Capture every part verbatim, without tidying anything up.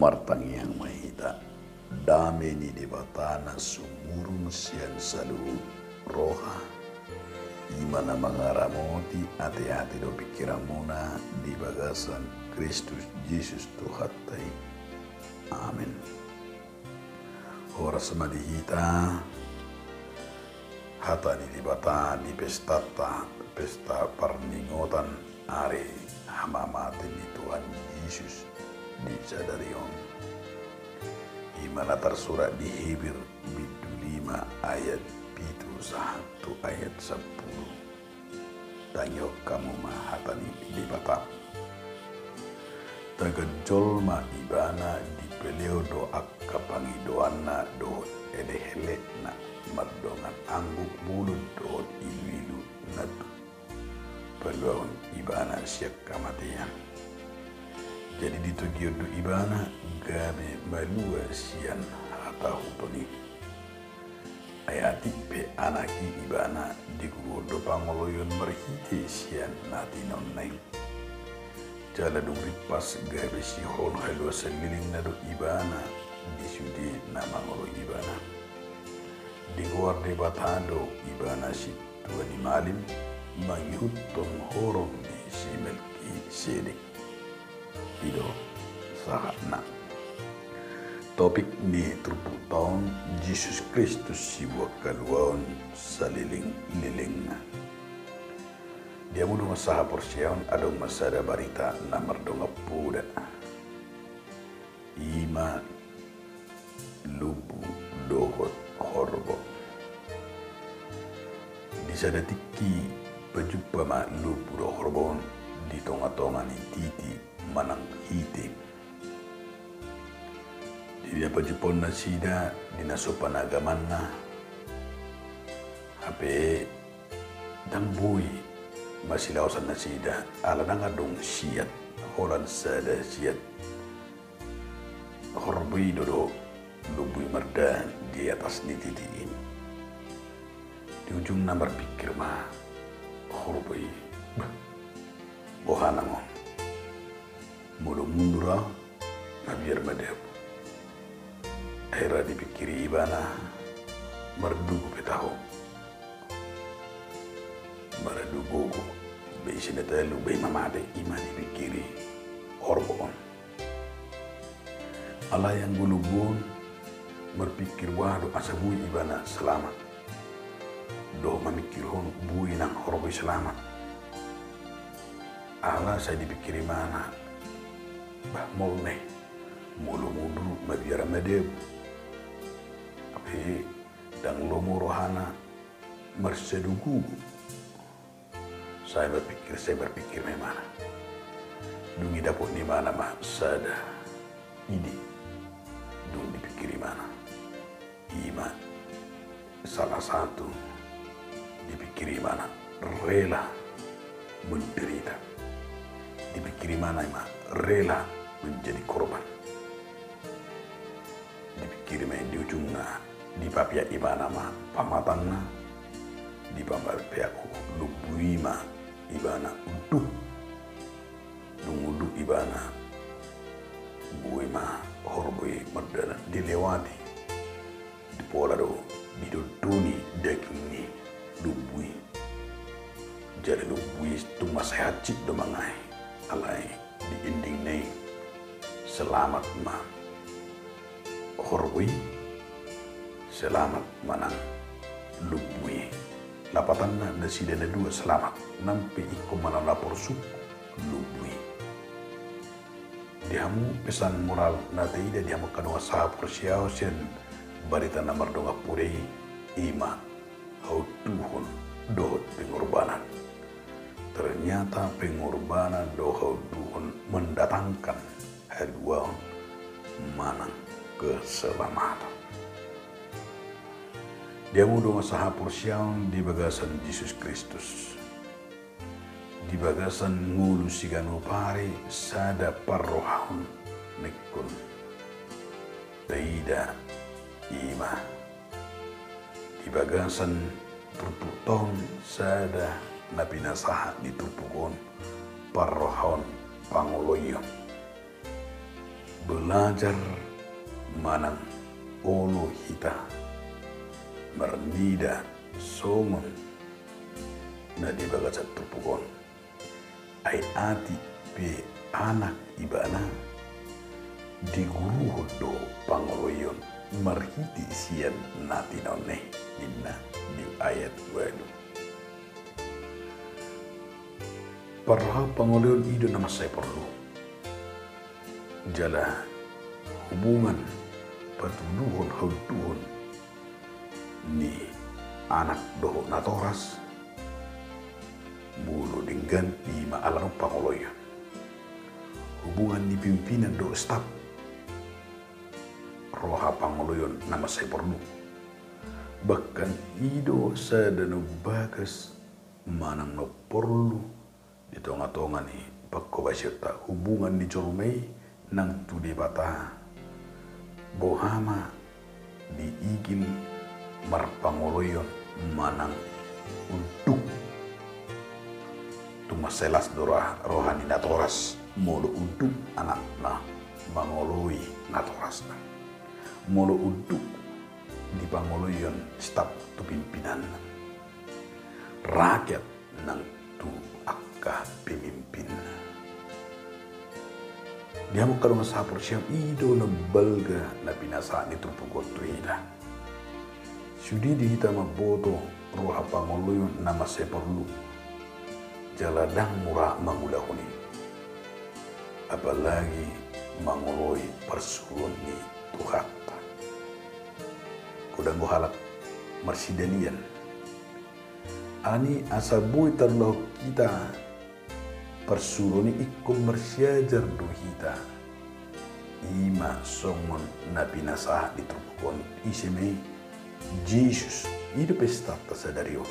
Martangiang ma hita. Dame ni Debata na sumurung sian saluhut roha, i ma na mangaramoti ateate dohot pingkiranmuna di bagasan Kristus Jesus Tuhanta i. Amen. Horas ma di hita. Hata ni Debata di pestanta, pesta parningotan ari hamamate ni Tuhan Jesus di sadari on. I ma na tarsurat di Heber bindu lima ayat pitu sahat tu ayat sampulu. Tangihon hamu ma hata ni Debata. Tagan jolma ibana dipelehon do angka pangidoanna dohot elekelekna mardongan angguk bolon dohot iluilu na tu paluahon ibana sian hamatean. Jadi ditogihon do ibana gabe malua sian hatahuton i. Ai atik pe anak i ibana diguruhon do pangoloion marhite sian na tinaonna i. Jala dung rimpas gabe sihohon haluaon saleleng na do ibana di sude na mangoloi ibana. Digoar Debata do ibana si tua ni malim, mangihuthon horong ni si Melkisedek. I do sahatna. Topik ni turpukta on, Jesus Kristus sibuat haluaon saleleng-lelengna. Di hamu dongan sahaporseaon, adong ma sada barita na mardongan poda. I ma lombu dohot horbo. Di sada tingki pajumpa ma lombu dohot horbo on di tonga-tonga ni titi manang hite. Di na pajumpahon nasida di na so panagamanna, hape ndang boi masilaosan nasida ala ndang adong siat, holan sada siat horbo i do dohot lombu i mardalan di atas ni titi i. Di ujungna marpingkir ma horbo i, bah, boha nang on? Molo mundur ahu, mabiar ma dabu. Akhirna dipingkiri ibana, mardugu pe taho. Maradu gogo, ba ise na talu, ba i ma mate, i ma dipingkiri horbo on. Alai anggo lombu on marpingkir boha do asa boi ibana selamat. Dohot mamingkirhon boi nang horbo i selamat. Ala sai dipingkiri ibana, bah, molo na i, molo mundur mabiar ma dabu. Hape ndang lomo rohana marsadugu. Sai marpingkir, sai marpingkir ma ibana. Dung i dapot ni ibana ma sada ide. Dung dipingkiri ibana, i ma salah satu dipingkiri ibana rela menderita. Dipingkiri ibana i ma rela menjadi korban. Dipingkiri ma i di ujungna, dipapeak ibana ma pamatangna, dipapeak lombu i ma ibana unduk. Dung unduk ibana, boi ma horbo i mardalan dilewati. Dipola do didondoni daging ni lombu i. Jala lombu i tung mansai hansit do mangae. Alai di endingna i selamat ma horbo i, selamat ma nang lombu i. Lapatanna nasida na dua selamat, nang pe ingkon manang na porsuk lombu i. Di hamu pesan moral na taida di hamu angka dongan sahaporseaon sian barita na mardongan poda i, i ma haunduhon dohot pengorbanan. Ternyata pengorbanan dohot haunduhon mendatangkan haluaon manang keselamatan. Di hamu dongan sahaporseaon di bagasan Jesus Kristus, di bagasan ngolu siganup ari sada parrohaon na ingkon taida, i ma di bagasan turpukta on sada na pinasahat ni turpuk on, parrohaon pangoloion. Belajar manang olo hita marnida songon na di bagasan turpuk on. Ai atik pe anak ibana, diguruhon do pangoloion marhite sian na tinaon i, ninna di ayat ualu. Parrohahon pangoloion i do na mansai porlu. Jala hubungan patuduhon haunduhon ni anak dohot natoras, molo denggan i ma ala nang pangoloion. Hubungan ni pimpinan dohot staf, roha pangoloion na mansai porlu. Bahkan i do sada na umbagas manang na porlu di tongatonga ni pangkobasionta, hubungan ni jolma i nang tu Debata. Boha ma diigil marpangoloion manang unduk. Tung mansai las do roha, roha ni natoras molo unduk anakna mangoloi natorasna. Molo unduk dipangoloion staf tu pimpinanna, rakyat nang tu angka pemimpinna. Di hamu angka dongan sahaporseaon, i do na balga na pinasahat ni turpuk on tu hita. Sude di hita mamboto roha pangoloion na mansai porlu, jala ndang mura mangulahon i. Apalagi mangoloi parsuruon ni Tuhanta. Godang do halak marsidalian. Alani asa boi tarulahon hita parsuruon i, ingkon marsiajar do hita. I ma songon na pinasahat di turpuk on, ise ma i? Jesus. I do pestanta sadari on.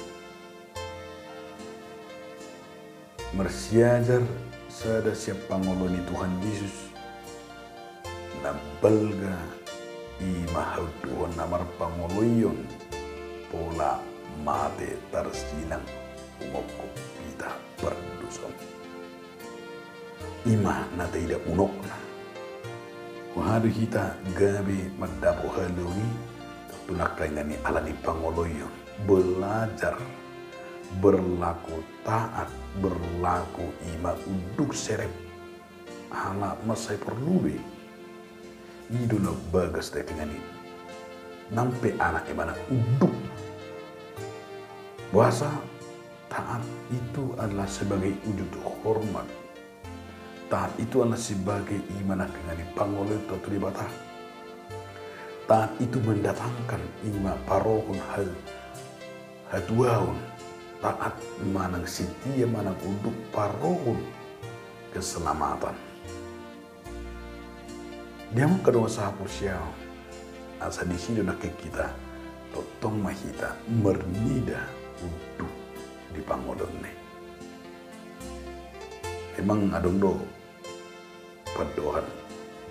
Marsiajar sada sian pangoloi ni Tuhan Jesus na balga, i ma haunduhon na marpangoloion pola mate tarsinang humongkop hita pardosa on. I ma na taida unokna. Boha do hita gabe mandapot haloan i? Tontu nangkaningan i ala ni pangoloion, belajar berlaku taat, berlaku i ma unduk serep. Ala mansai porlu be. I do na bagas nangkaningan i. Nang pe anak ibana unduk. Boasa? Taat itu adalah sebagai wujud hormat. Taat itu adalah sebagai i ma nangkaningan i pangoloionta tu Debata. Taat itu mendatangkan i ma parohon hal hatuaon. Taat manang setia manang unduk parohon keselamatan. Di hamu angka dongan sahaporseaon, asa disi do nangkin hita tongtong ma hita marnida unduk di pangoloionna i. Memang adong do pandohan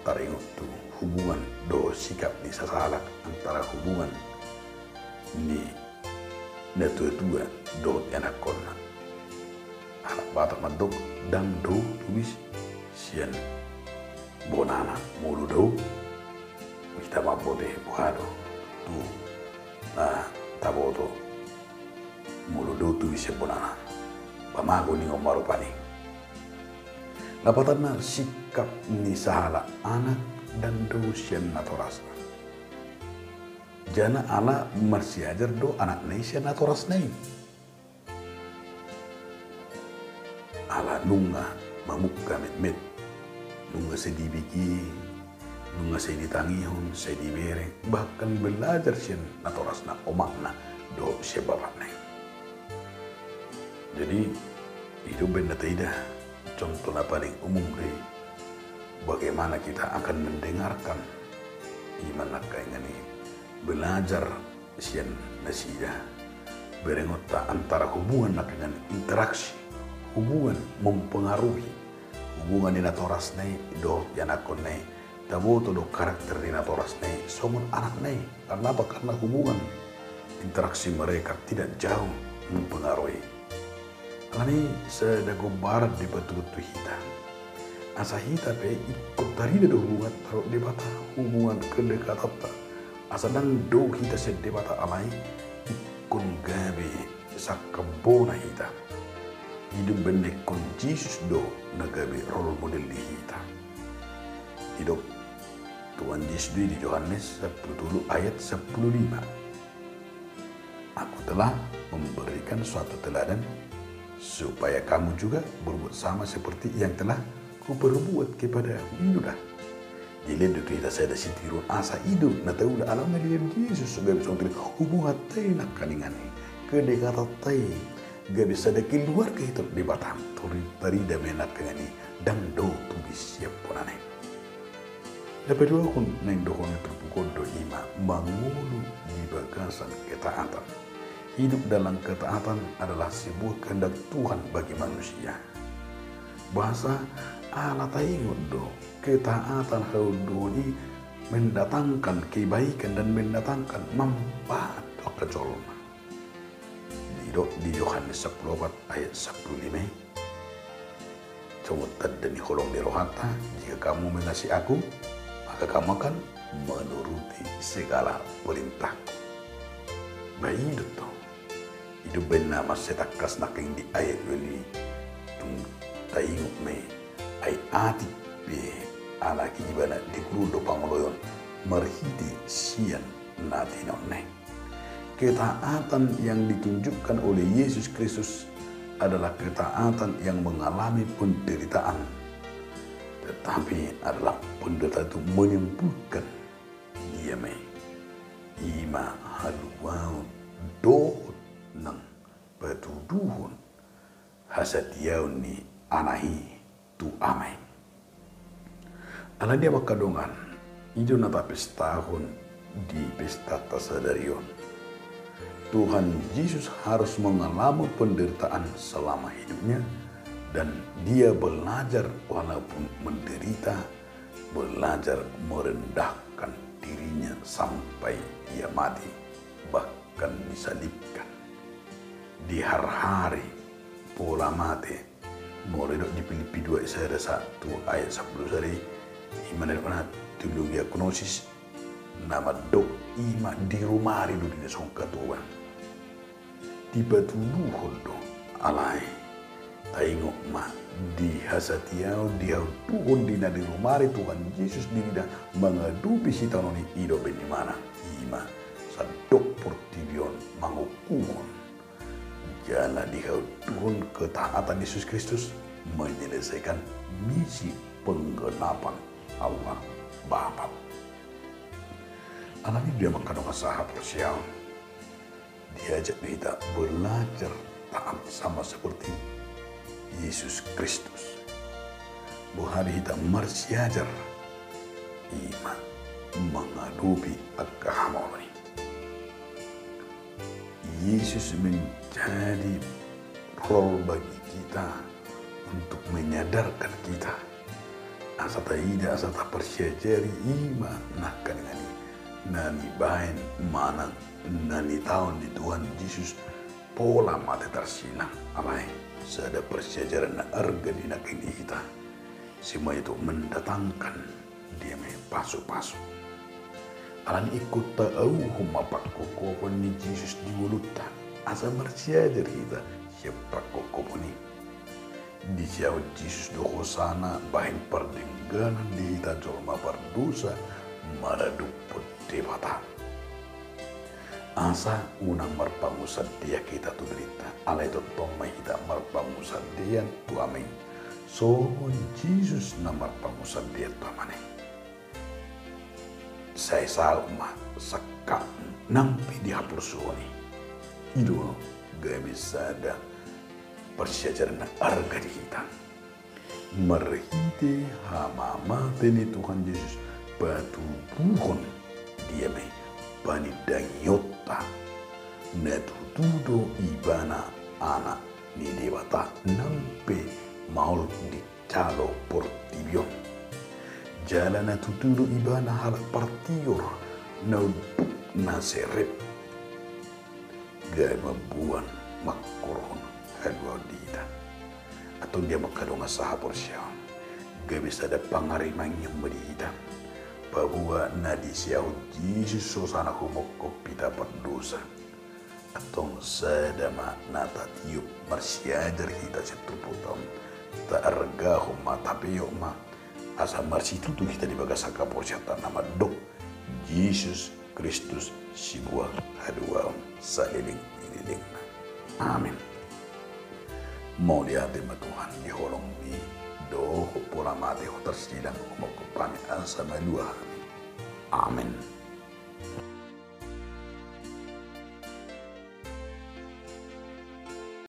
taringot tu hubungan dohot sikap ni sasahalak antara hubungan ni natuatua dohot ianakhonna. Halak Batak mandok, ndang dao tubis sian bonana. Molo dao, hita mamboto boha do tu na taboto. Molo dao tubis sian bonana, pamago ningon ma rupani. Lapatanna, sikap ni sahalak anak ndang dao sian natorasna. Jala ala marsiajar do anakna i sian natorasna i. Ala nunga mamungka metmet, nunga sai dibege, nunga sai ditangihon, sai dibereng, bahkan belajar sian natorasna, omakna dohot sian bapakna i. Jadi i do umbaen na taida, contoh na paling umum do i. Bagaimana kita akan mendengarkan i ma nangkaningan i, belajar sian nasida. Berengonta antara hubungan nangkaningan i, interaksi, hubungan mempengaruhi. Hubungan ni natorasna i dohot ianakhonna i, taboto do karakter ni natorasna i songon anakna i. Karna apa? Karna hubungan, interaksi mereka tidak jauh mempengaruhi. Alani i sada gombaran dipatuduhon tu hita. Asa hita pe ingkon tarida do hubunganta dohot Debata, hubungan kedekatanta. Asa ndang dao hita sian Debata alai ingkon gabe sangkap bona hita. I do umbahen na ingkon Jesus do na gabe role model di hita. Didok Tuhan Jesus do i di Johannes sampulu tolu ayat sampulu lima. Aku telah memberikan suatu teladan, supaya kamu juga berbuat sama seperti yang telah Kuperbuat kepadamu. I do da. Dilehon do tu hita sada sitiruon asa i do na taula alana dilehon Jesus so gabe songon teladan. Hubunganta i nangkaningan i, kedekatanta i, gabe sada keluarga hita dohot Debata. Tori tarida ma i nangkaningan i, ndang dao tubu sian bonana i. Na paduahon naeng dohonon ni turpuk on do i ma mangolu di bagasan ketaatan. Hidup dalam ketaatan adalah sebuah kehendak Tuhan bagi manusia. Bahasa ala taingot do, ketaatan haunduhon i mendatangkan kebaikan dan mendatangkan manfaat tu angka jolma. Didok di Johannes sampulu opat ayat sampulu lima i, songon tanda ni holong ni rohanta, jika kamu mengasihi aku, maka kamu akan menuruti segala perintahku. Ba i do tong. I do umbahen na mansai tangkas nangkin di ayat ualu i, tung taingot ma i, ai atik pe Anak i ibana diguru do pangoloion marhite sian na tinaonna i. Ketaatan yang ditunjukkan oleh Yesus Kristus adalah ketaatan yang mengalami penderitaan. Tetapi adalah penderitaan itu menimbulkan dia ma i. I ma haluaon dohot nang patuduhon hasatiaon ni Anak i tu Ama i. Alani i angka dongan, i do na tapestahon di pestanta sadari on. Tuhan Yesus harus mengalami penderitaan selama hidupnya, dan dia belajar walaupun menderita, belajar merendahkan dirinya sampai ia mati, bahkan disalibkan. Diharhari pola mate. Molo didok di Pilippi dua ayat sada tu ayat sampulu sada i, i ma na didok na teologia gnosis, na mandok i ma dirumari do dina songon hatoban. Dipatuduhon do, alai taingot ma, di hasatiaon, di haunduhon di na dirumari Tuhan Jesus dirina mangadopi sitaonon i, i do umbahen imana, i ma sandok portibi on mangokuhon. Jala di haunduhon ketaatan Yesus Kristus menyelesaikan misi penggelapan Allah Bapa. Alani i do angka dongan sahaporseaon, diajak do hita belajar taat sama seperti Yesus Kristus. Boha do hita marsiajar, i ma mangadopi angka hamaolon i. Yesus menjadi role bagi kita untuk menyadarkan kita. Asa taida, asa taparsiajari i ma nangkaningan i na nibaen manang na nitaon ni Tuhan Jesus pola mate tarsilang. Alai sada parsiajaran na arga di nangkin i hita. Semua itu mendatangkan dia ma i pasupasu. Alani i ingkon taauhon ma pangkophopon ni Jesus di ngolunta, asa marsiajar hita sian pangkophopon i. Dijaha Jesus do hosana bahen pardengganan di hita jolma pardosa maradophon Debata. Asa unang marpangunsandean hita tu dirinta, alai tongtong ma hita marpangunsandean tu Ama i, songon Jesus na marpangunsandean tu Amana i. Sai saut ma sangkap nang pe di haporsuhon i. I do gabe sada parsiajaran na arga di hita. Marhite hamamate ni Tuhan Jesus patubuhon dia ma i panindangionta na tutu do Ibana Anak ni Debata nang pe maol di jalo portibi on. Jala na tutu do Ibana halak partior na unduk na serep. Gabe mamboan mangkorhon haluaon di hita. Antong dia ma angka dongan sahaporseaon, gabe sada pangarimaon ma di hita. Paboa na disiahon Jesus hosana humongkop hita pardosa. Antong sada ma na tatiop marsiajar hita sian turpukta on, taargahon ma, tapeop ma, asa marsitutu hita di bagasan haporseaonta na mandok Jesus Kristus siboan haluaon saleleng ni lelengna. Amen. Mauliate ma Tuhan di holong ni dohot pola mate ho tarsilang humongkop hami asa malua hami. Amen.